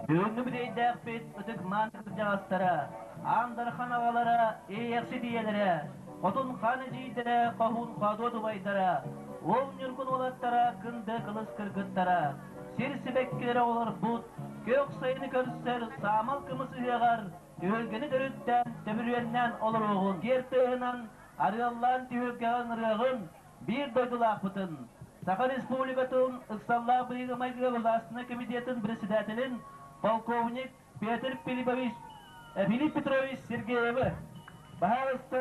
Бүгүҥҥү бүтэйдээхпит ытык-мааны кырдьаҕастара, Аан Дархан аҕалара, Иэйэхсит ийэлэрэ, Хотун хаан эдьиийдэрэ, Хоһуун хоодуот убайдара, Уол Ньургун уолаттара, Кынды кылыс кыргыттара, сир сибэккилэрэ олорбут, күөх сайыны көрсөр саамал кымыс ыһыаҕар түһүлгэни төрүттээн, төбүрүөннээн олоруоҕун, киэр тыаһынан арыаллаан түһүлгэҕэ ыҥырыаҕын, биир дойдулаахпытын, Саха Республикатын ыксаллаах быһыыга-майгыга Государственнай комитетын председателин полковник Петр Филиппович, Филипп Петрович Сергеевы, баһаалыста,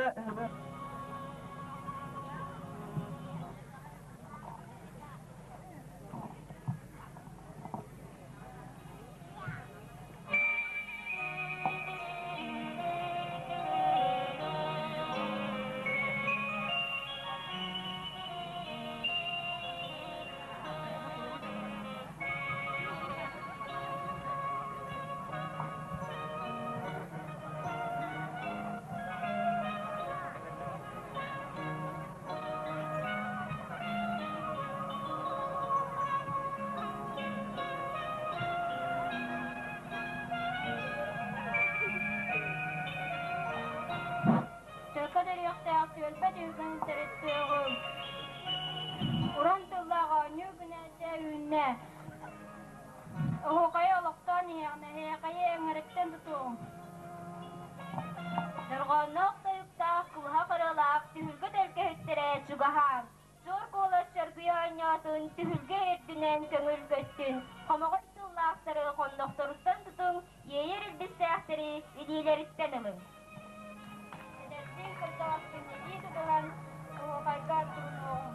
Төлкө төрүөхтээх түөлбэ түһүлгэнин төрүттүөҕүҥ. Уран тыллаах оонньуу күнэ үүннэ. Оһуохайы олохтоон иһиэҕинэ, эһиэхэйи эҥэриттэн тутуоҕуҥ. Дорҕоонноох тойуктаах, кылыһах ырыалаах түһүлгэ төлкөһүттэрэ чугаһааҥ. Суор куолас чоргуйа оонньоотун, түһүлгэ үрдүнэн көҥүл көттүн, хомоҕой тыллаахтары хоннохторуттан тутуҥ, иэйэр илбистээхтэри илиилэриттэн ылыҥ. Эдэрдиин кырдьаҕастыын илии тутуһан, оһуохайга турунуоҕуҥ.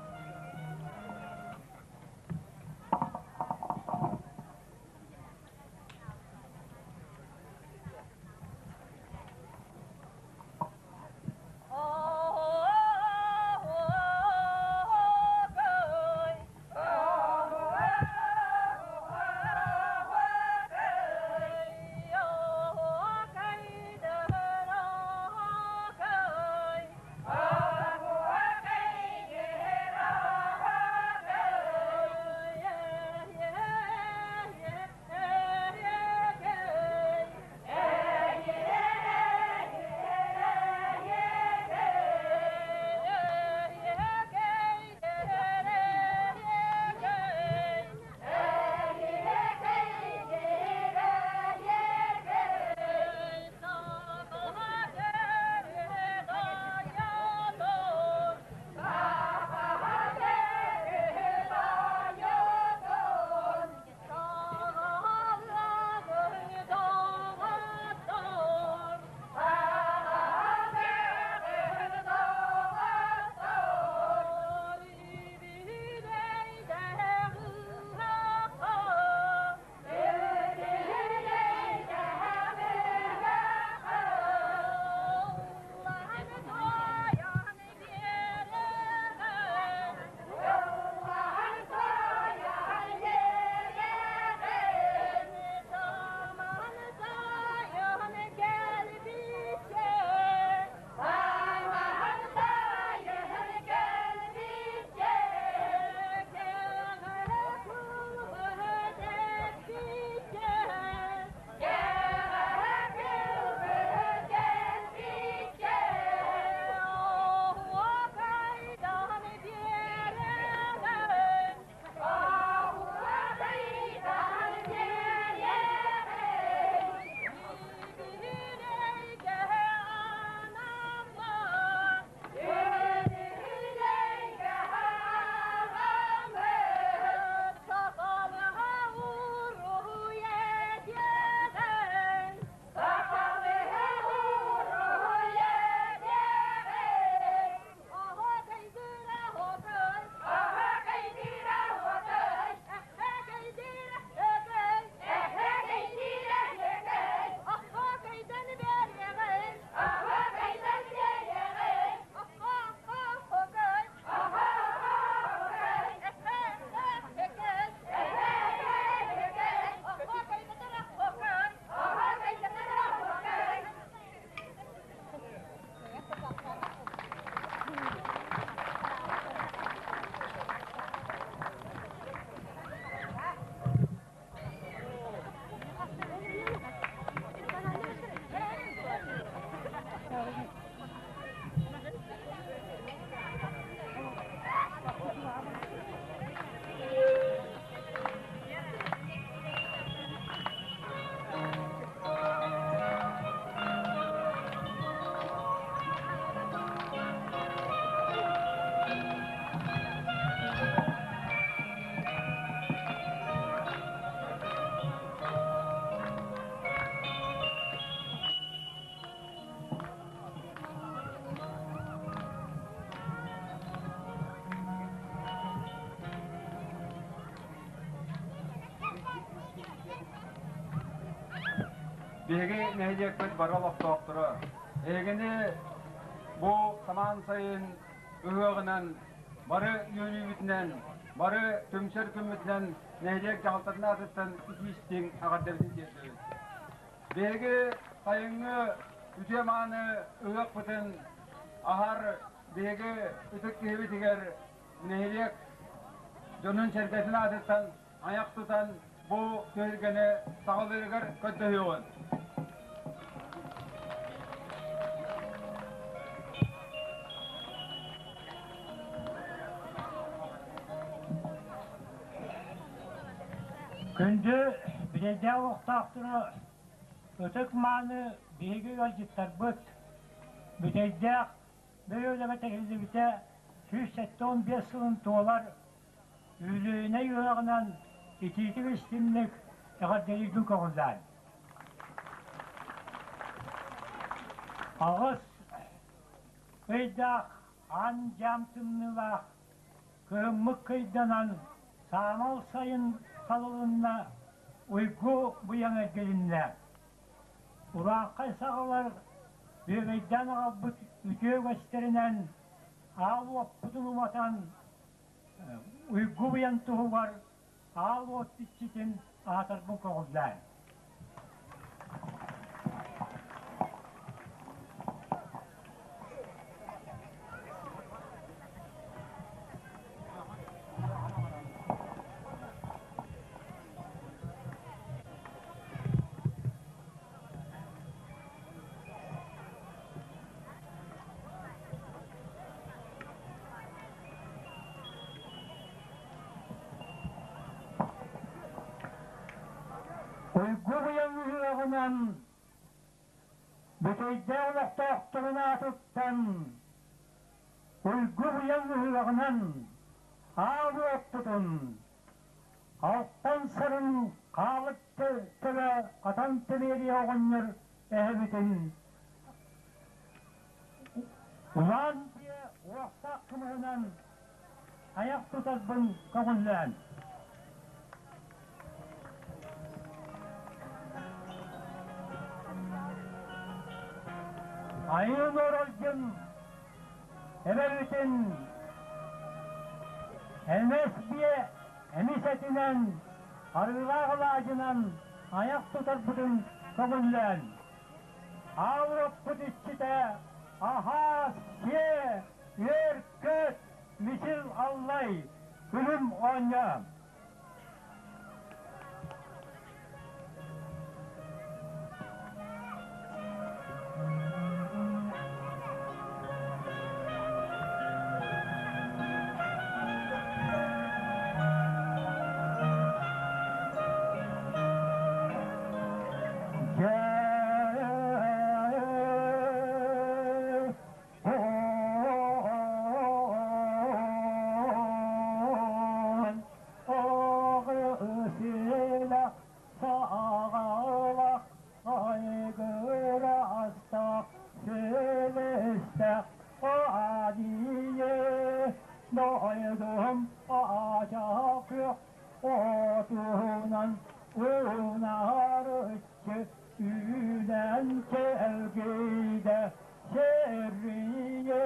Биһиги нэһилиэкпит бары олохтоохторо. Эһигини бу самаан сайын ыһыаҕынан, бары үөрүүбүтүнэн, бары түмсэр күммүтүнэн нэһилиэк дьаһалтатын аатыттан итии-истиҥ эҕэрдэбитин тиэрдэбит. Биһиги сайыҥҥы үтүө-мааны ыһыахпытын аһар биһиги ытык киһибитигэр нэһилиэк дьонун-сэргэтин аатыттан айах тутан бу түһүлгэни саҕалыырыгар көрдөһүөҕүн. Күндү билэйдээх олохтоохторо, ытык-мааны биһиги ыалдьыттарбыт, Бүтэйдээх бөһүөлэгэ тэриллибитэ 175 сылын туолар Үбүлүөйүнэй ыһыаҕынан итиитик-истиҥник эҕэрдэлиирбин көҕүлээн. Аҕыс ыйдаах аан-дьаам тымныылаах кыһыммыт кыйданан саамал сайын салылынна, уйгу быйаҥ эргилиннэ. Урааҥхай саҕалар бүөбэйдээн аҕалбыт үтүө үгэстэринэн аал уоппутун уматан уйгу быйаҥ туһугар аал уот иччитин аатарбын көҕүлээн. Уйгу быйаҥ ыһыаҕынан Бүтэйдээх олохтоохторун аатыттан Уйгу быйаҥ ыһыаҕынан аал уоппутун Алтан сарын хаалык төбө хатан Тимиэрийэ оҕонньор эһэбитин Улаан дьиэ уохтаах кымыһынан айах тутарбын көҥүллээн. Айыын оролдьун эбэбитин эмэс биэ эмис этинэн арыылаах алаадьынан айах тутарбытын көҥүллээн. Аалыаппыт иччитэ аһаа, сиэ, үөр-көт, мичил аллай, күлүм оонньоо. Отунан унаарыччы үүнэн кэлгийдэ сэрийэ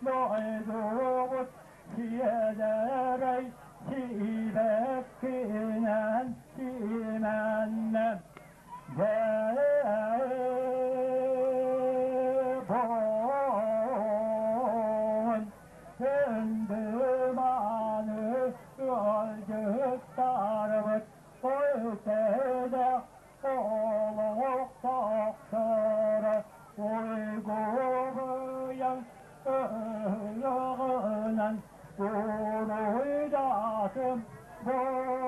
дойдубут сиэдэрэй сибэккинэн симэннэ Бон Күндү-мааны ыалдьыттарбыт өтөдөх олохтоохторо уйгу-быйаҥ ыһыаҕынан уруйдаатым буолуохтун.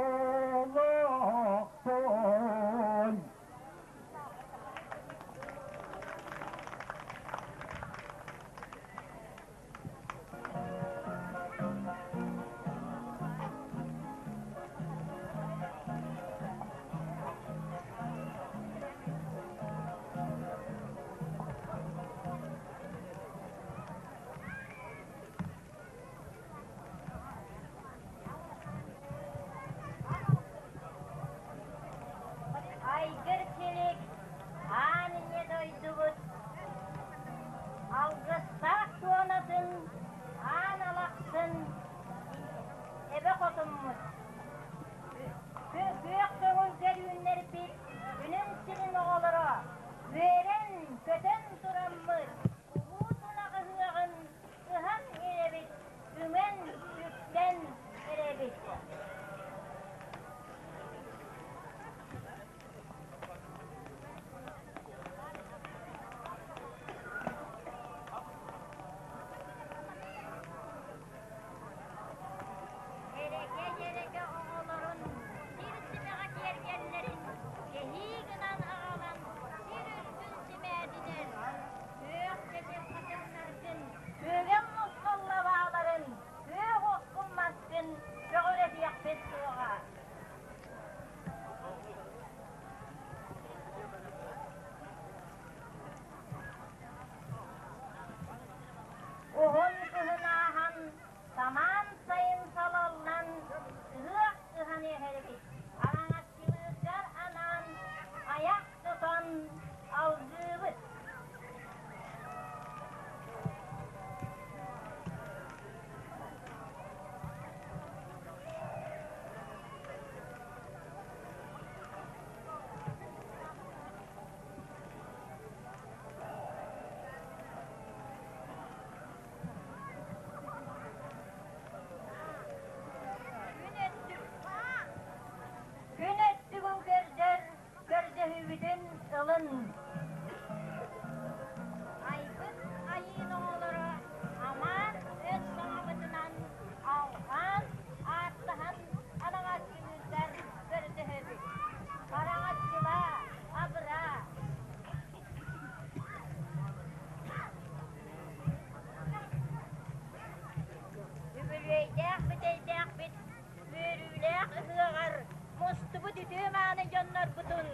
Үтүө-мааны дьоннорбутун,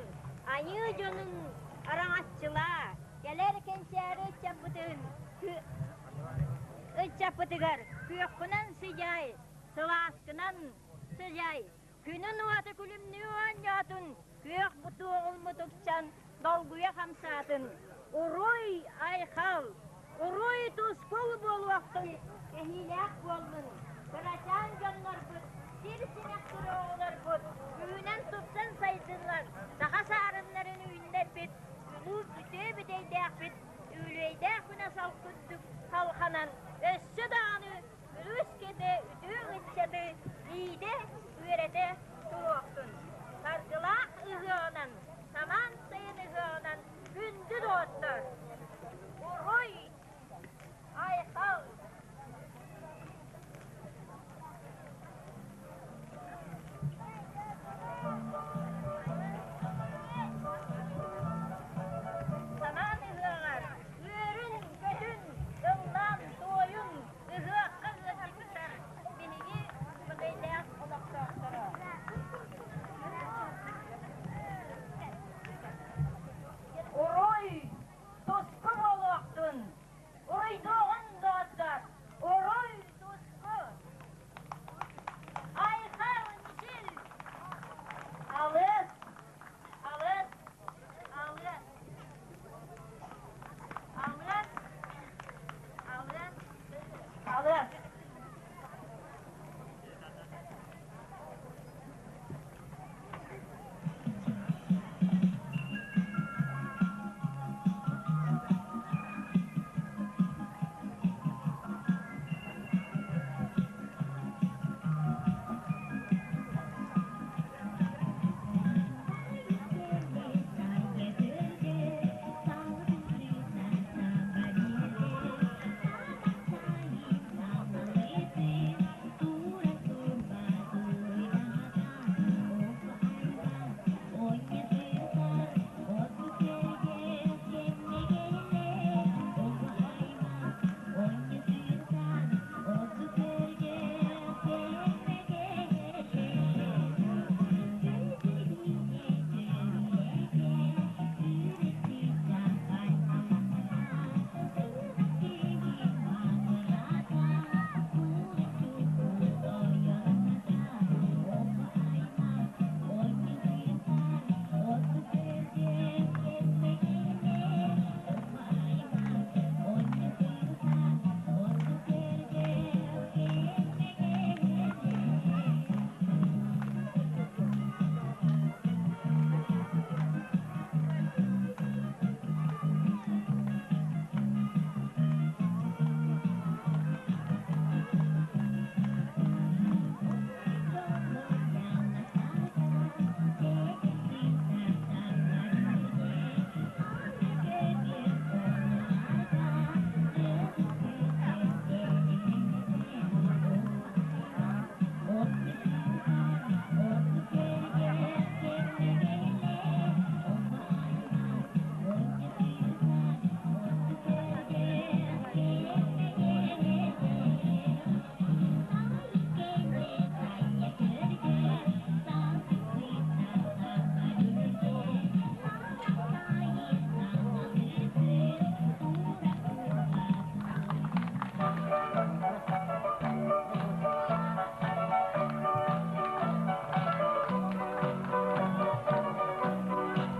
айыы дьонун араҥаччылаа, кэлэр кэнчээри ыччаппытын ыччаппытыгар күөххүнэн сыдьаай, сылааскынан сыдьаай, күнүн уота күлүмнүү оонньоотун, күөх бутуоҕун мутукчан долгуйа хамсаатын, уруй айхал, уруй тускул буолуохтун, кэһиилээх буоллун, кырачаан дьоннорбут, сир симэхтэр оҕолорбут үүнэн тупсан сайдыннар, саха саарыннарын үүннэрбит улуу үтүө бүтэйдээхпит үбүлүөйдээх күнэ сал курдук салҕанан, өссө даҕаны үгүс кэтэ үтүө ыччаты иитэ, үөрэтэ туруохтун. Саргылаах ыһыаҕынан, самаан сайын ыһыаҕынан күндү доҕоттор! Уруй! Айхал! Самаан ыһыаҕар үөрүн-көтүн, ыллаан-туойун, ыһыахха ыалдьыттар биһиги Мыгыйдаах олохтоохторо. Уруй! Туску буолуохтун! Уруйдуоҕун доҕоттор! Уруй туску! Айхал мичил! Алыс! Алыс! Алыс! Алыс! Алыс! Алыс!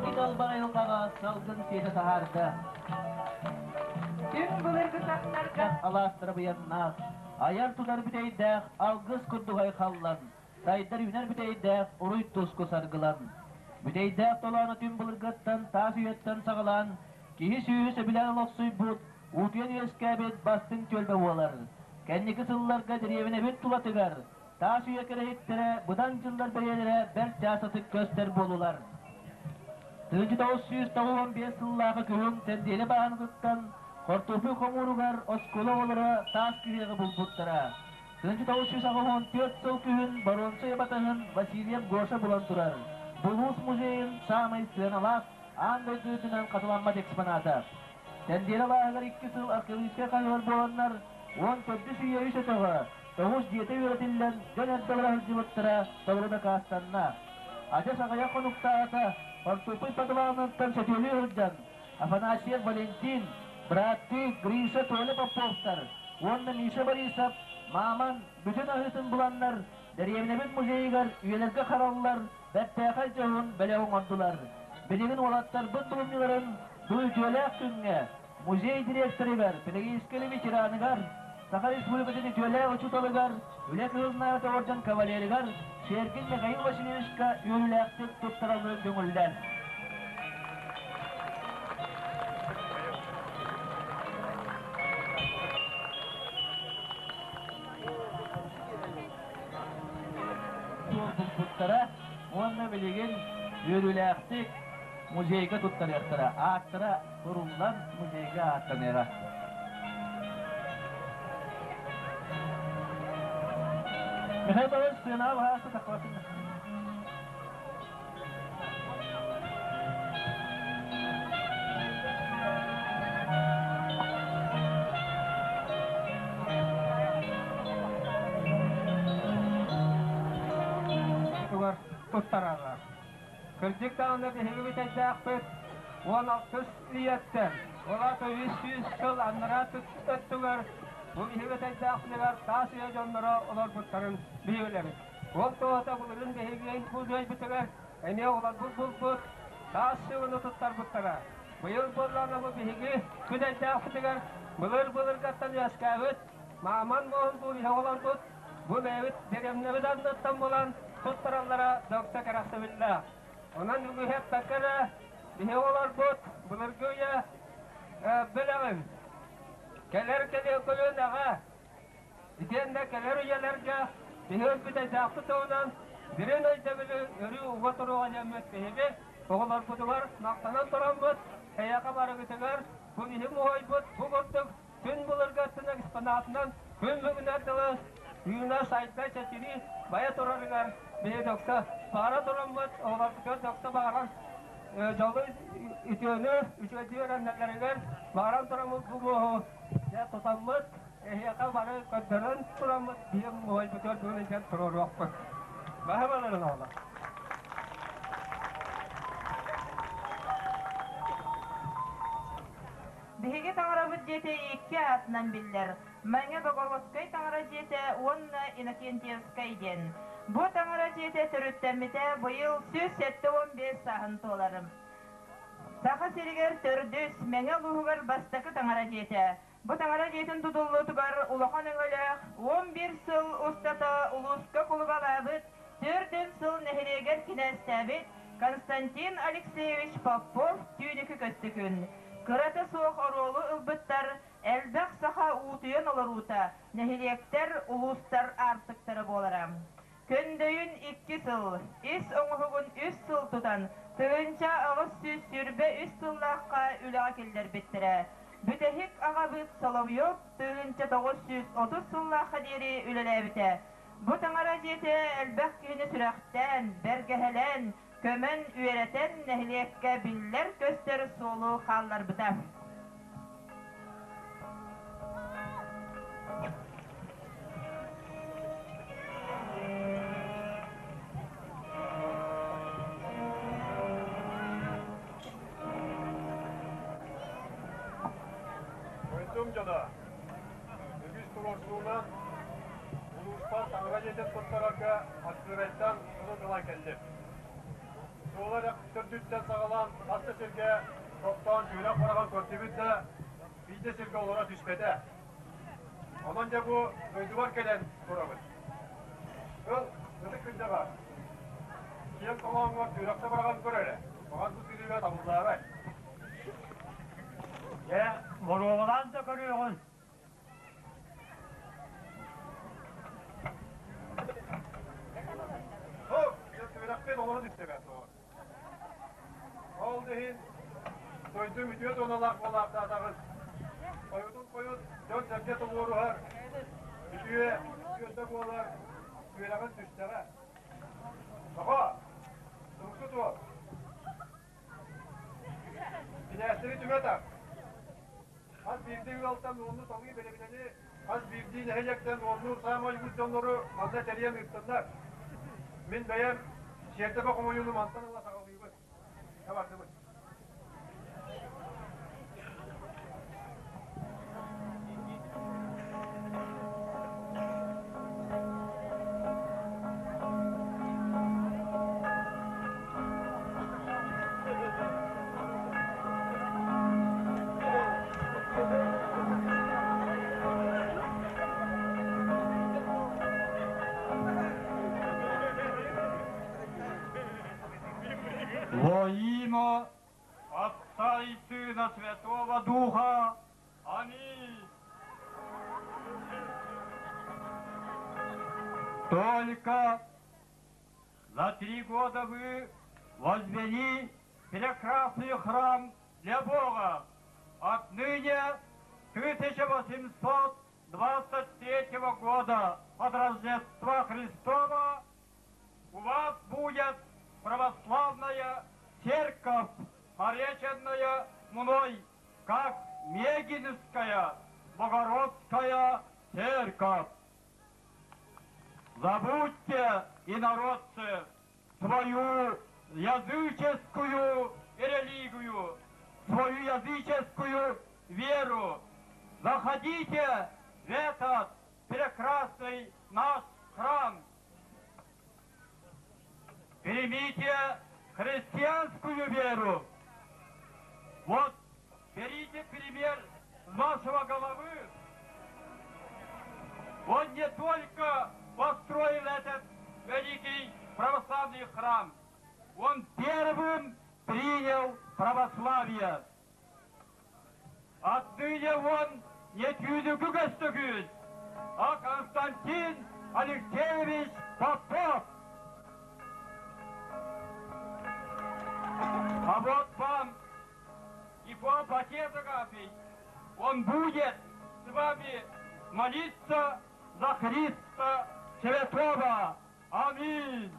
Ит албаҕа салгын сиэтэ таһаарда. Түҥ былыргы сахтарга Алаастара быйаннаах, айар тутар бүтэйдээх алгыс курдук айхаллан, сайдар үүнэр бүтэйдээх уруй туску саргылан. Бүтэйдээх толооно түҥ былыргыттан таас үйэттэн саҕалаан, киһи сүүһү сөбүлээн олохсуйбут, утуйан үөскээбит бастыҥ түөлбэ буолар. Кэнники сылларга дэриэбинэбит тулатыгар таас үйэ кэрэһиттэрэ быдан дьыллар бэйэлэрэ бэрт чаастатык көстөр буоллулар. 1995 сыллааҕы күһүн Сэндиэлэ бааһынатыттан хортуоппуй хомууругар оскуола оҕолоро таас кыһыаҕы булбуттара. 1984 сыл күһүн боруонса батаһын Васильев Гоша булан турар. Булуус музейын саамай сыаналаах аан дойду үрдүнэн хатыламмат экспоната. Сэндиэлэ лааһыгар икки сыл археологическай хаһыылар буоланнар, 14 үйэ үс өтөҕө, тоҕус дьиэтэ үөрэтиллэн, дьон эрдэ олоро сылдьыбыттара толору дакаастанна. Адьас аҕыйах хонуктааҕыта хортуоппуй подвалыттан сөтүөлүү сылдьан Афанасьев Валентин, бырааттыы Гриша Толя Поповтар уонна Миша Борисов мааман бүтүн аһыытын буланнар дэриэбинэбит музейыгар үйэлэргэ хараллар бэртээхэй дьоһун бэлэх оҥордулар. Билигин уолаттарбыт булумньуларын бу үтүөлээх күҥҥэ музей директорыгар, педагогическай ветераныгар, Саха Республикатын үтүөлээх учууталыгар, Үлэ Кыһыл Наата орден кавалерыгар Сергин Михаил Васильевичка үөрүүлээхтик туттаралларын көҥүллээн. Туолбуттара уонна билигин үөрүүлээхтик музейга туттарыахтара. Ааттара суруллан музейга ааттаныаҕа. Михаил Павлович сыанаҕа баһаалыста тахсыбатын. Туттараллар. Кырдьык даҕаны биһиги бүтэйдээхпит 16 үйэттэн, ол аата 300 сыл анараа өттүгэр бу биһиги бүтэйдээхпитигэр таас үйэ дьонноро олорбуттарын биһиги Ол тоҕото былырыын биһиги бу дойбутугар эмиэ олорбут булбут таас сыылыны туттарбыттара. Быйыл буоллаҕына бу биһиги күнэйдээхпитигэр былыр-былыргаттан үөскээбит мааман муоһун бу олорбут бу бэйэбит дэриэбинэбит анныттан булан туттараллара докто кэрэхсэбиллээх. Онон үгүһү эппэккэ эрэ биһиги олорбут былыргы үйэ бэлэҕин кэлэр кэлиэ көлүөнэҕэ Итиэннэ кэлэр үйэлэргэ биһи өлбүтэйдээхпит туһунан дириҥ өйдөбүлү өрүү уга туруоҕа диэммит биһиги оҕолорбутугар махтанан тураммыт, эйиэхэ барыгытыгар бу биһи муһуойбут бу курдук күн былыргы экспонатынан күн бүгүнэр дылы үүнэ сайда чэчирии байа турарыгар биһи докса баара тураммыт оҕолорбутугар докса баҕаран дьолу үтүөнү үчүгэйдик эрэннэллэригэр баҕаран тураммыт бу муоһу дьэ тутаммыт Эһиэхэ бары көрдөрөн тураммыт биир муһайбытыгар бүгүн илдьэн туруоруохпут. Баһа оҕолор. Биһиги таҥарабыт дьиэтэ икки аатынан биллэр. Мэҥэ Богородскай таҥара дьиэтэ уонна Иннокентьевскай диэн. Бу таҥара дьиэтэ төрүттэммитэ быйыл 175 сааһын туолар. Саха сиригэр төрдүс, Мэҥэ улууһугар бастакы таҥара дьиэтэ. Бу таҥара дьиэтин тутуллуутугар улахан өҥөлөөх 11 сыл устата улууска кулубалаабыт, төрдүн сыл нэһилиэгэр кинээстээбит Константин Алексеевич Попов түүнүкү көстүкүн. Кырата суох оруолу ылбыттар элбэх саха уутуйан олоруута нэһилиэктэр, улуустар аартыктара буолара. Көндөйүн икки сыл, ис оҥоһугун үс сыл тутан, 1823 сыллаахха үлэҕэ киллэрбиттэрэ. Бүтэһик аҕабыт Соловьев 1930 сыллаахха диэри үлэлээбитэ. Бу таҥара дьиэтэ элбэх киһини сүрэхтээн, бэргэһэлээн, көмөн, үөрэтэн нэһилиэккэ биллэр-көстөр суолу хаалларбыта. Дойдум дьоно, үгүс туруорсуунан улууспар таҥара дьиэтин туттарарга Аккырайтан сылы ылан кэллим. Суола эрэ төрдүттэн саҕалаан хас да сиргэ тохтоон түөрэх бараҕын көрдүбүт да, биир да сиргэ олоро түспэтэ. Онон дьэ бу дойдубар кэлэн турабын. Ыл, ытык кырдьаҕас, киэҥ толооҥҥор түөрэхтэ бараҕын көр эрэ, баҕар бу сырыыга табыллаарай. Дьэ, боруобалаан да көрүөҕүн. Хоп, дьэ түөрэхпин олоро түстэ бэрт оҕо. Ол да иһин дойдум үтүө туоналаах буолаахтаатаҕын. Хойутун хойут дьон-сэргэ тоҕуоруһар, үтүө, үтүөтэ буолар үөрэҕин түстэҕэ. Тоҕо? Туруксу туох? Кинээстэри түмэ тар. Хас биирдии ыалтан уонну талыы бэрэбинэни хас биирдии нэһилиэктэн уоннуур саамай үгүс дьоннору манна тэрийэн ыыттыннар. Мин бэйэм Сиэрдэбэ хомуйууну мантан ыла саҕалыыбыт. Бардыбыт. Во имя Отца и Сына Святого Духа. Аминь. Только за три года вы возвели прекрасный храм для Бога. Отныне 1823 года от Рождества Христова у вас будет православная церковь, пореченная мной, как Мегинская Богородская церковь. Забудьте, инородцы, свою языческую религию, свою языческую веру. Заходите в этот прекрасный наш храм. Примите христианскую веру. Вот берите пример с вашего головы. Он не только построил этот великий православный храм, он первым принял православие. Отныне он не Тюдюгу Гастогюз, а Константин Алексеевич Попов. А вот вам и поп отец Агафий, он будет с вами молиться за Христа Святого. Аминь.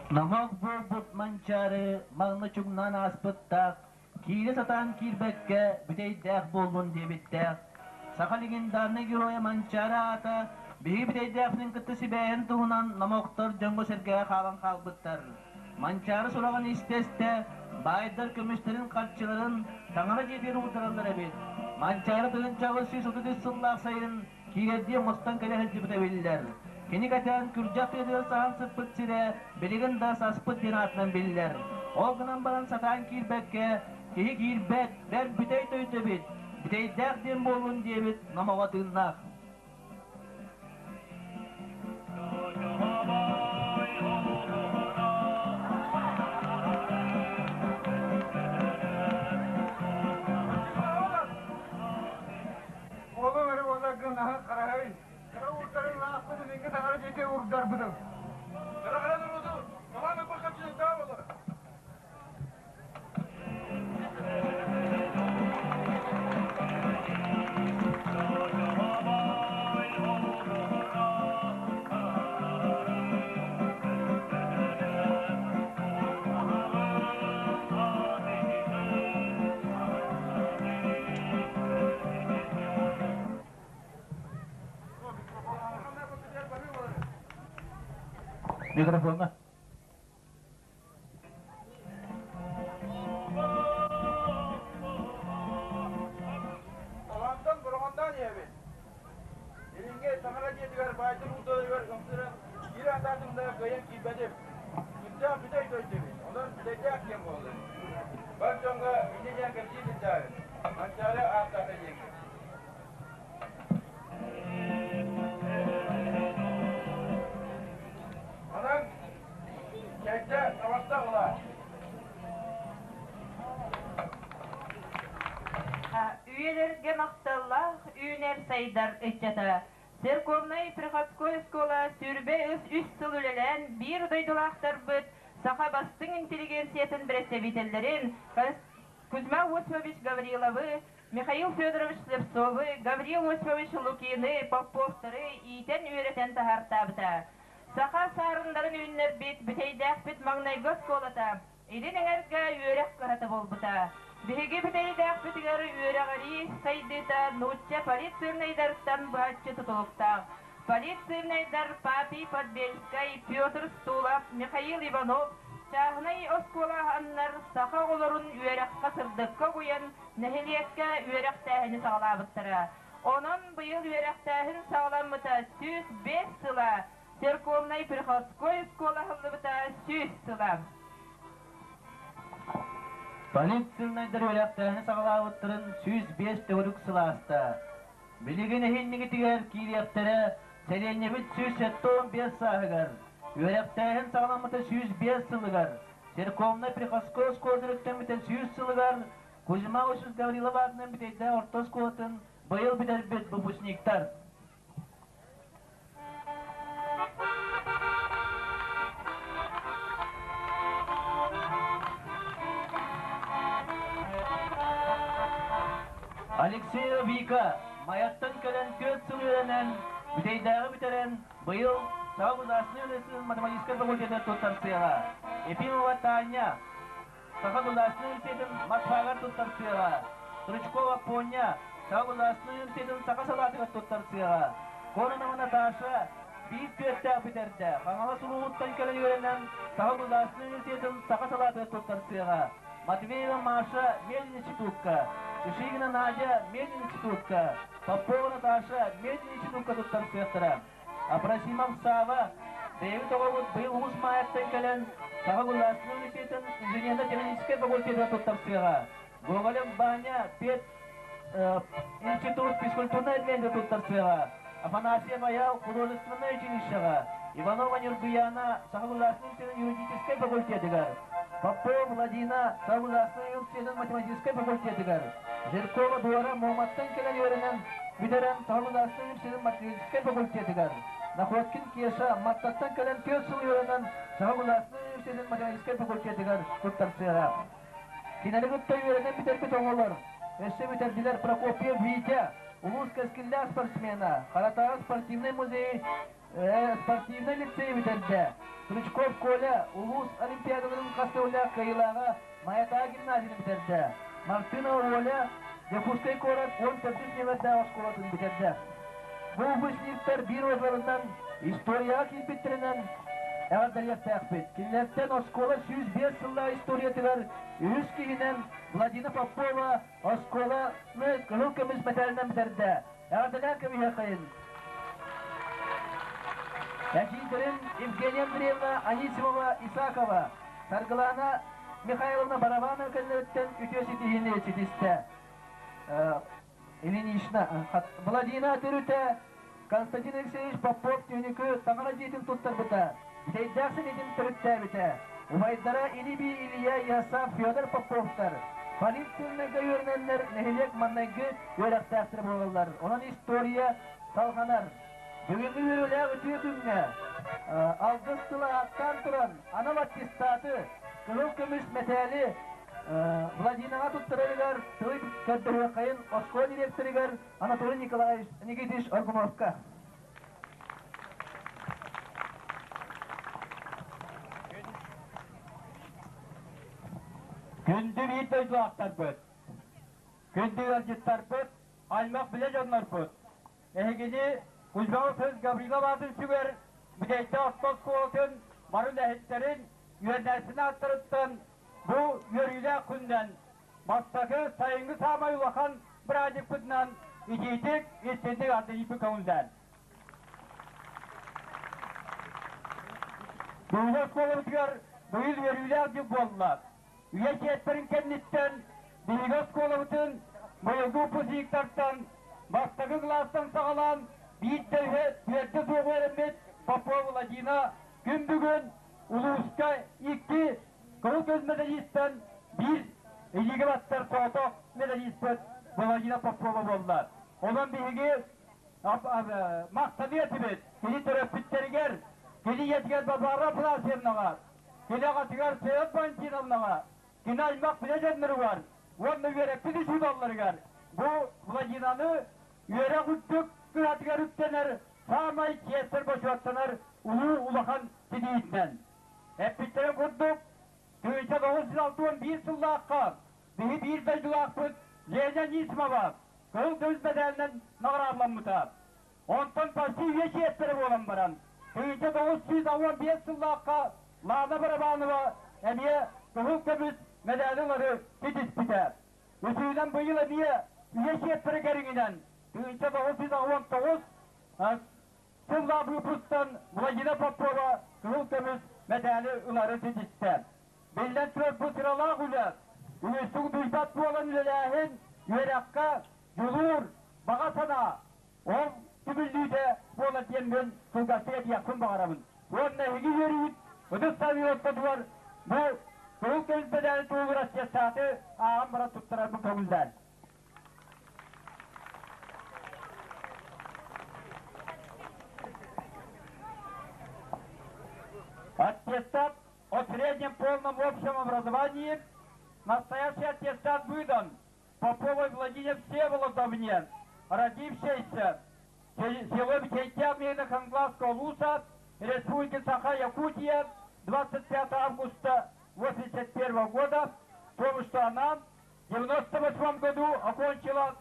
Номох буолбут Манчаары маҥна чуҥнаан ааспыттаах, киирэ сатаан киирбэккэ бүтэйдээх буоллун диэбиттээх. Саха легендарнай геройа Манчаары аата биһиги бүтэйдээхпитин кытта сибээһин туһунан номохтор дьоҥҥо-сэргэҕэ хаалан хаалбыттар. Манчаары сураҕын истэ-истэ, баайдар көмүстэрин-харчыларын таҥара дьиэтигэр уурдараллар эбит. Манчаары 1833 сыллаах сайын киирэрдии оҥостон кэлэ сылдьыбыта биллэр. Кини кэтээн күрдьэх тыатыгар саһан сыппыт сирэ билигин да саспыт диэн аатынан биллэр. Ол гынан баран сатаан киирбэккэ, киһи киирбэт, бэрт бүтэй дойду эбит, бүтэйдээх диэн буоллун диэбит номоҕо тыыннаах. Олуҥ эрэ буолларгын наһаа хараһай. Кыра уурдарын лаахпыт илиҥҥи таҥара дьиэтэ уурдарбытым. Кыра-кыра турууту, талаан ылбакка чыынтаа болар. Микрофонна. Талантан бороҕонтон ийэбит. Илиҥҥи таҥара дьиэтигэр баайдыр уутуйугар ымсыран киирэ сатаатым да кыайан киирбэтим. Сүрдээх бүтэй дойду эбит, онон бүтэйдээх диэн буолла. Бар дьоҥҥо инньэ диэн кэпсии сылдьаабыт. Манчаары ааттаата диэҥҥэ. Онон Чэйдэ таҕыста ыла. Үйэлэргэ махталлаах үүнэр-сайдар ыччата Церковнай приходской оскуола сүүрбэ үс сыл үлэлээн биир дойдулаахтарбыт саха бастыҥ интеллигенциятын бэрэстэбиитэллэрин Кузьма Осипович Гавриловы, Михаил Федорович Слепцовы, Гаврил Осипович Лукины, Поповтары иитэн-үөрэтэн таһаартаабыта. Саха саарыннарын үүннэрбит Бүтэйдээхпит маҥнайгы оскуолата. Илин эҥэргэ үөрэх кыһата буолбута. Биһиги бүтэйдээхпитигэр үөрэҕирии сайдыыта нуучча полицейнайдарыттан быһаччы тутулуктаах. Полицейнайдар Папий Подбельскай, Петр Стулов, Михаил Иванов чааһынай оскуола аһаннар саха оҕолорун үөрэххэ сырдыкка угуйан нэһилиэккэ үөрэхтээһини саҕалаабыттара. Онон быйыл үөрэхтээһин саҕаламмыта 105 сыла, церковнай-приходской оскуола аһыллыбыта 100 сыла. Полицейнайдар үөрэхтээһини саҕалаабыттарын 105 төгүрүк сыл ааста. Билигин эһиннигитигэр киириэхтэрэ сэлиэнньэбит 175 сааһыгар, үөрэхтээһин саҕаламмыта 105 сылыгар, церковнай-приходской оскуола төрүттэммитэ 100 сылыгар Кузьма Осипович Гаврилов аатынан Бүтэйдээх орто оскуолатын быйыл бүтэрбит выпускниктар. Алексеева Вика Майаттан кэлэн түөрт сыл үөрэнэн, Бүтэйдээҕи бүтэрэн, быйыл Саха государственнай университетын математическай факультетыгар туттарсыаҕа. Ефимова Таня Саха государственнай университетын матфагар туттарсыаҕа. Стручкова Поня Саха государственнай университетын саха салаатыгар туттарсыаҕа. Кононова Наташа биир түөртээх бүтэрдэ. Хаҥалас улууһуттан кэлэн үөрэнэн Саха государственнай университетын саха салаатыгар туттарсыаҕа. Матвеева Маша мединститутка, Шишигина Надя мединститутка, Попова Наташа мединститутка туттарсыахтара. Абрасимов Сава бэйэбит оҕобут быйыл Уус Маайаттан кэлэн Саха государственнай университетын инженерно-техническэй факультетыгар туттарсыаҕа. Гоголев Ваня пед институт физкультурнай отделение туттарсыаҕа. Афанасьев Айал художественнай училищеҕа, Иванова Нюргуяна Саха государственнай университетын юридическай факультетыгар, Попова Владина Саха государственнай университетын математическай факультетыгар, Жиркова Дора Муоматтан кэлэн үөрэнэн бүтэрэн Саха государственнай университетын математическай факультетыгар, Находкин Кеша Маттаттан кэлэн түөрт сыл үөрэнэн Саха государственнай университетын математическай факультетыгар туттарсыаҕа. Кинини кытта үөрэнэн бүтэрбит оҕолор өссө бүтэрдилэр Прокопьев Витя, улуус кэскиллээх спортсмена, Харатааҕы спортивнай музей спортивнай лицей бүтэрдэ. Стручков Коля улуус олимпиадаларын хас төгүллээх кыайыылааҕа Майатааҕы гимназияны бүтэрдэ. Мартынова Оля Дьокуускай куорат 14 нүөмэрдээх оскуолатын бүтэрдэ. Бу выпускниктар биир уоталарынан историяҕа киирбиттэринэн эҕэрдэлиэхтээхпит. Кинилэртэн оскуола 105 сыллаах историятыгар үһүс киһинэн Владимир Попова оскуоланы кыһыл көмүс мэтээлинэн бүтэрдэ. Эҕэрдэлээн көмүһүөххэйин! Эдьиийдэрин Евгения Андреевна Анисимова Исакова, Саргылана Михайловна Барабанова кэннилэриттэн үтүө ситиһиини ситистэ. Ильинична Владина төрүтэ Константин Алексеевич Попов түнүкү таҥара дьиэтин туттарбыта, бүтэйдээх сэриитин төрүттээбитэ. Убайдара Илибий Илья Ясав Федор Поповтар полицейнайга үөрэнэннэр нэһилиэк маннайгы үөрэхтээхтэрэ буолаллар. Онон история салҕанар. Бүгүҥҥү үөрүүлээх үтүө күҥҥэ алгыс тыла ааттаан туран анал аттестаты, кыһыл көмүс мэтээли Владинаҕа туттарарыгар тылы көрдөһүөххэйин оскуола директорыгар Анатолий Николаевич Никитич Аргуновка. Күндү биир дойдулаахтарбыт, күндү ыалдьыттарбыт, аймах билэ дьоннорбут, Эһигини Кузьма Васильевич Гаврилов аатын сүгэр Бүтэйдэ орто оскуолатын бары үлэһиттэрин, үөрэнээччитин ааттарыттан бу үөрүүлээх күнүнэн бастакы сайыҥҥы саамай улахан бырааһынньыкпытынан итиитик, истинник ардыйыппыт көҥүллээн. Бүгүҥҥү оскуолабытыгар быйыл үөрүүлээх дьыл буолла. Үйэ чиэппэрин кэнниттэн биһиги оскуолабытын быйылгы выпускниктартан бастакы кылаастан саҕалаан биир да үһэ түөртэ суох үөрэммит Попова Владина күн бүгүн улууска икки кыһыл көмүс медалистан биир илиигэ баттар соҕотох медалиспыт Владина Попова буолла. Онон биһиги махтаныа этибит кини төрөппүттэригэр, кини ийэтигэр Варвара Афанасьевнаҕа, Кини аҕатыгар Феод Валентиновнаҕа, кини аймах билэ дьонноругар уонна үөрэппит учууталларыгар бу Владинаны үөрэх үрдүк кыһатыгар үктэнэр саамай чиэстэр бочуоттанар улуу улахан ситиһиитинэн. Эппиттэрин курдук, 1961 сыллаахха биһи биир дойдулаахпыт Леня Нисмова кыһыл көмүс мэдээлинэн наҕараадаламмыта. Онтон почти үйэ чиэппэрэ буолан баран, 1965 сыллаахха Лана Барабанова эмиэ кыһыл көмүс мэдээли ылары ситиспитэ. Үсүһүнэн быйыл эмиэ үйэ чиэппэрэ кэриҥинэн 1989 сыллаах выпусктан Владимир Попова кыһыл көмүс мэдээли ылары ситистэ. Биллэн турар, бу сыралаах үлэ, үгүстүк утуйбат буолан үлэлээһин, үөрэххэ дьулуур, баҕа санаа, ол түмүллүүтэ буолар диэммин кылгастык этиэхпин баҕарабын. Уонна эһиги үөрүүгүт ытыс сабыы ортотугар бу кыһыл көмүс мэдээли туһугар аттестаты ааҕан баран туттарарбын көҥүллээн. Аттестат о среднем полном общем образовании. Настоящий аттестат выдан Поповой Владимир Всеволодовне, родившейся в село Битентя Мирно-Хангласского Луса, Республики Саха-Якутия, 25 августа 1981 года, в том, что она в 1998 году окончила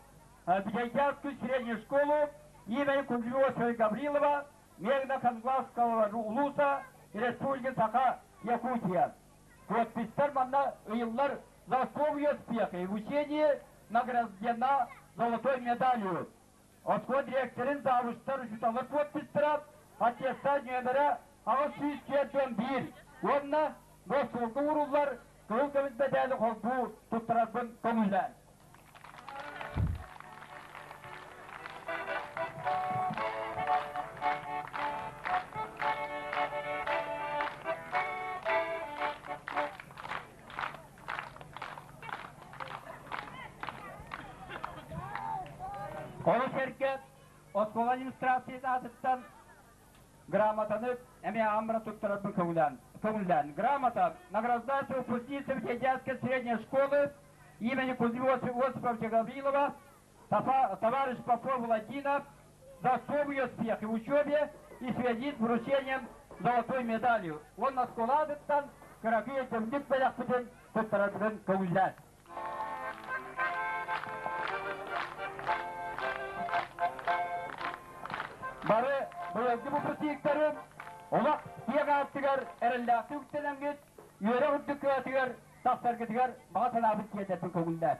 Битентянскую среднюю школу имени Кузьмы Гаврилова Мирно-Хангласского Улуса, Республики Саха-Якутия. Подписьтар манна ыйыллар за особые успехи в учении награждена золотой медалью. Оскуола директорын завучтар учууталлар подписьтара аттестат нүөмэрэ 841 уонна госуолга ууруллар кыһыл көмүс мэдээли холбуу туттарарбын көҥүллээн. Ону сэргэ оскуола администрацията аатыттан грамотаны эмиэ ааммара туттарарбын көҥүлээн. Көҥүллээн. Грамота награждается выпускницам Дядской средней школы имени Кузьмы Осиповича Гаврилова, товарищ Попов Владимир за особые успехи в учебе и связи с вручением золотой медалью. Он оскуола аатыттан кыракый өйдөбүнньүк бэлэхпитин туттарарбытын көҥүллээн. Бары быйылгы выпускниктары олох киэҥ ааттыгар эрэллээхтик үктэнэҥҥит, үөрэх үрдүк кыатыгар тахсаргытыгар баҕа санаабыт тиэрдэрбин көҥүллээн.